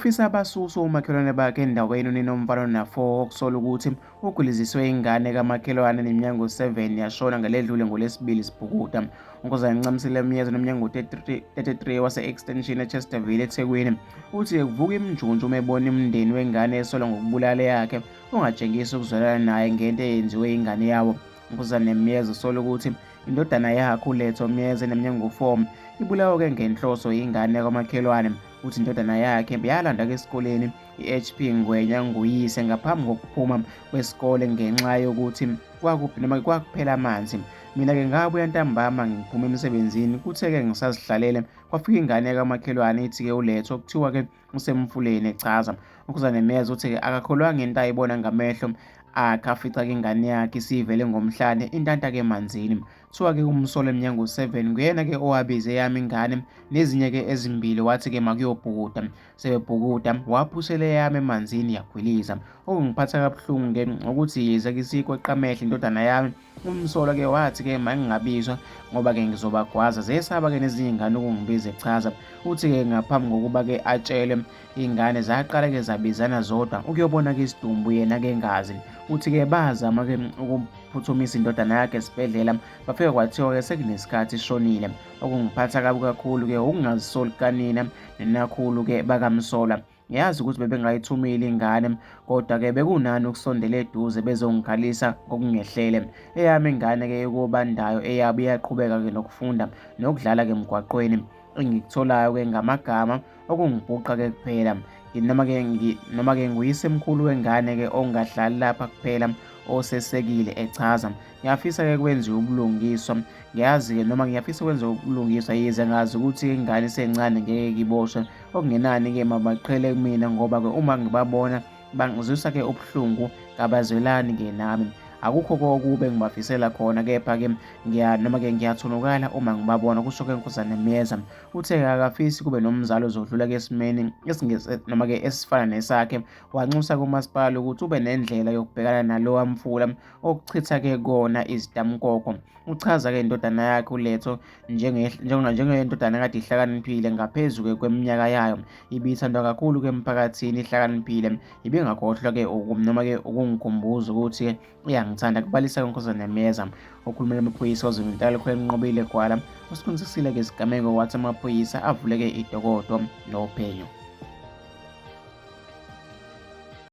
Ufisa basuswe omakhelwane bakhe endaweni unina omfana ona-4 okusola ukuthi ugwiliziswe ingane kamakhelwane nemnyango 7 yashona ngeledlule ngoLwesibili sibhukuda. UNkosazana Ncamisile Myeza nomnyango 33 wase-Extension eChesterville eThekwini uthi kuvuka imjunju uma ebona imndeni wengane esolwa ngokubulala yakhe ungatshengisi ukuzwelana naye ngento eyenziwe ingane yawo. UNkosazana Myeza usola ukuthi indodana yakhe uLetho Myeza enemnyango 4 ibulawa-ke ngenhloso yingane yakwamakhelwane. Uthi indodana yakhe yalandwa-ke esikoleni i-HP Ngwenya nguyise ngaphambi kokuphuma kwesikole ngenxa yokuthi kwakuphi noma kwakuphela amanzi. Mina-ke ngabuya ntambama ngiphuma emsebenzini, kuthe-ke ngisazihlalele kwafika ingane yakamakhelwane ithi-ke uLetho kuthiwa-ke usemfuleni echaza. UNkosazana Meza uthi-ke akakholwanga into ayibona ngamehlo akhe afica-ke ingane yakhe isivele ngomhlane intanta-ke emanzini. Kuthiwa-ke umsolwa emnyango 7 nguyena-ke owabiza eyami ingane nezinye-ke ezimbili wathi-ke makuyobhukuda. Sebebhukuda waphusela eyami emanzini yagwiliza. Okungiphatha kabuhlungu-ke ukuthi yize kisikweqa amehlo indodana yami umsolwa-ke wathi-ke mangingabizwa ngoba-ke ngizobagwaza. Zesaba-ke nezinye iy'ngane ukungibiza echaza. Uthi-ke ngaphambi kokuba-ke atshelwe iy'ngane zaqala-ke zabizana zodwa ukuyobona-ke isidumbu yena-ke engazi. Uthi-ke bazama-ke ukuphuthumisa indodana yakhe esibhedlela bafika kwathiwa-ke sekunesikhathi ishonile. Okungiphatha kabi kakhulu-ke ukungazisoli kukanina nenakhulu-ke bakamsolwa. Ngiyazi ukuthi bebengayithumile ingane kodwa-ke bekunani ukusondela eduze bezongikhalisa ngokungehlele. Eyami ingane-ke ikubandayo eyabo iyaqhubeka-ke nokufunda nokudlala-ke emgwaqweni. Engikutholayo-ke ngamagama okungibhuqa-ke kuphela. Noma-ke noma-ke nguyisemkhulu wengane-ke ongahlali lapha kuphela osesekile echaza. Ngiyafisa-ke kwenziwe ubulungiswa. Ngiyazi-ke noma ngiyafisa kwenziwe ubulungiswa yize ngazi ukuthi ingane isencane ngeke ngiboshwe. Okungenani-ke mabaqhele kumina ngoba-ke uma ngibabona bangizwisa-ke ubuhlungu kabazwelani-ke nami. Akukho kokube engibafisela khona kepha-ke ngiya noma-ke ngiyathunukala uma ngibabona, kusho-ke uNkosazana Myeza. Uthe-ke akafisi kube nomzali ozodlula-ke esimeni noma-ke esifana nesakhe. Wanxusa kumasipala ukuthi ube nendlela yokubhekana nalowa mfula okuchitha-ke kona izitamkoko. Uchaza-ke indodana yakhe uLetho njengendodana ekade ihlakaniphile ngaphezu-ke kweminyaka yayo. Ibithandwa kakhulu-ke emphakathini ihlakaniphile. Ibingakhohlwa-ke noma-ke ukungikhumbuza ukuthi iyangithanda, kubalisa uNkosazana Myeza. Okhulumela amaphoyisa KwaZulu-Natal uCol Nqobile Gwala usiqinisekisile-ke isigameko wathi amaphoyisa avuleke idokodo nophenyo.